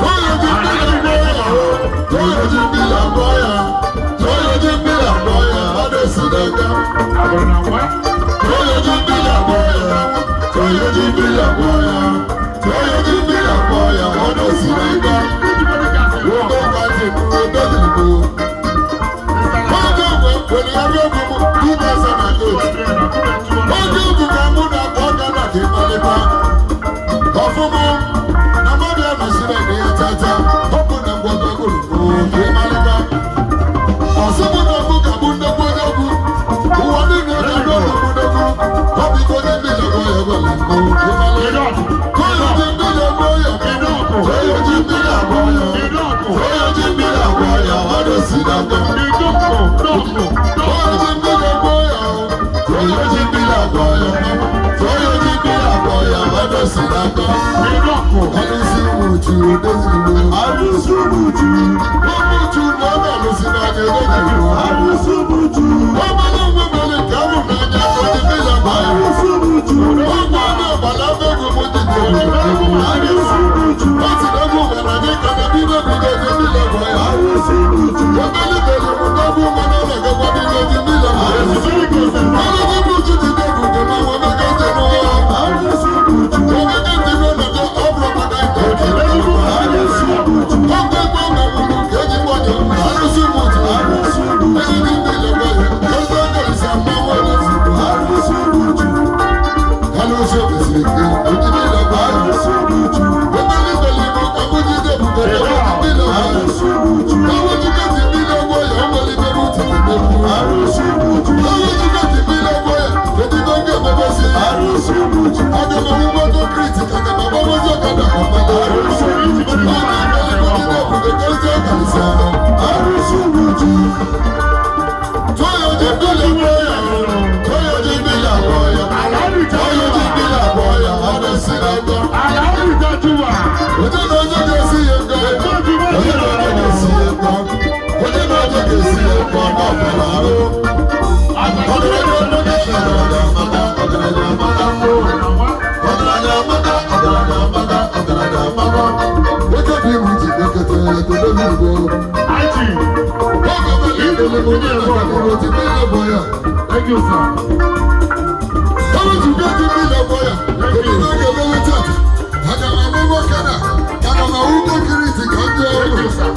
Tóyọ̀jì mmiri àgbọ̀ ya o, tóyọ̀jì mmiri àgbọ̀ ya, tóyọ̀jì mmiri àgbọ̀ ya, ọdẹ si n'aka. Tóyọ̀jì mmiri àgbọ̀ ya, tóyọ̀jì mmiri àgbọ̀ ya, tóyọ̀jì mmiri àgbọ̀ ya, ọdẹ si n'aka. Wọ́n bá ti mú ọdẹ dìbò. Oge mgbe were ya ruo egwu m 2008. Oge egwu ka mụ na akpa ọka na ka ịmalite. Ọfụma na mmadụ ya nọsiri na ya tata, ọ bụ na ngwọta gụrụ ka ịmalite. Ọsị mụ na mụ ka bụ nnekwu onye egwu. Ụwa niile ga-adụ ọdụ mụ n'egwu. Ọ bụ ike onye mmiri agwọ ya gwara mbụ ka ịmalite. Toyo ji mmiri agwọ ya, toyo ji mmiri agwọ ya, toyo ji mmiri agwọ ya, ọ dị n'aka. Toyo ji mmiri agwọ ya, toyo ji mmiri agwọ ya, toyo ji mmiri agwọ ya, ọ dị n'aka. Alụsị ụmụchu odezigbo. Alụsị ụmụchu. Ụmụchu na ọ na-alụsị n'anya odezigbo. Alụsị ụmụchu. Ọmọdé nwe mere nke ahụ n'anya oji mmiri agwọ ya. Alụsị ụmụchu. Ọgwụ ọnụ ọgbala egwu m dị njem. Alụsị ụmụchu. Ọ sị na egwu nwere anyị ka na bido bido oji mmiri agwọ ya. Alụsị ụmụchu. Obele bere m n'egwu mana ọ na-agakwa n'ihu oji mmiri agwọ ya. Alụsị ụmụchu. Ọlụgụ bụ uchu dị n'egwu dị na nwa mega njem ụwa. Alụsị ụmụchu. Omega ndị nọ n'ọdọ ọ bụrụ maka nke oji mmiri agwọ ya. Alụsị ụmụchu. Ọgwụ egwu ọgwụ mụrụ nke eji gbọnyọ arụsị ụmụchu. Alụsị ụmụchu. Onye dị mmiri agwọ ya. Eze ngalịsa mmanwụ ọdịzigbo. Alụsị ụmụchu. Alụsị obesiri ike oji mmiri agwọ ya. Alụsị ụmụchu. Obele bele bụ ka mụ jide ebube na oji mmiri agwọ ya. Alụsị ụmụchu. Ọwọ́ jíjẹ́ ti bí lọ́wọ́ yẹn, ọmọ ìbẹ̀rù ti fi gbẹ̀kú. Alụsị ụmụchu. Ọwọ́ jíjẹ́ ti bí lọ́wọ́ yẹn, èdè tó ń gé gbogbo sí. Alụsị ụmụchu. Agàmọ̀ wíwọ́ tó kírìtì, kàkàmọ̀ bọ́wọ́ sí ọ̀kadà kọ̀ọ̀mọ́lá. Alụsị ụmụchu. Ọmọ ìbẹ̀rù kò jíjẹ́ òkùnkùn tó ń jẹ́ kàlísà. Alụsị ụmụchu. Tóyọ̀ jí bí lọ́wọ́ yẹn, tóyọ̀ jí bí lọ́wọ́ yẹn, tóyọ̀ jí bí lọ́wọ́ yẹn, ọdẹ sí lọ́gbọ́. Ojú náà jẹ́ kí yẹn gan. Ojú náà jẹ́ kí sí yẹn gan. Ojú náà jẹ́ kí sí yẹn gan náà fọlá aró. Ọ̀gẹ̀dẹ̀ ọ̀gẹ̀dẹ̀ ọ̀gẹ̀dẹ̀ ọ̀gẹ̀dẹ̀ amaka, ọ̀gẹ̀dẹ̀ amaka, ọ̀gẹ̀dẹ̀ amaka, ọ̀gẹ̀dẹ̀ amaka. Wake up, you muti, ekete, ekete, ekete. Ọgọ mẹ́lẹ̀ ìdílé mo ní ẹ̀kọ́ àkọ́kọ́ ti bí ilẹ̀ bọ̀yà. Thank you, sir. Ọwọ́ ti bí ti bí ilẹ̀ bọ̀yà. Èmi náà kẹ́ lọ́wọ́ tàtà. Àgàmà mọ́mọ́ kẹ́nà. Àgàmà wúkọ́ kiri ti kà ń jẹ́ Thank ọ̀rọ̀. you, sir.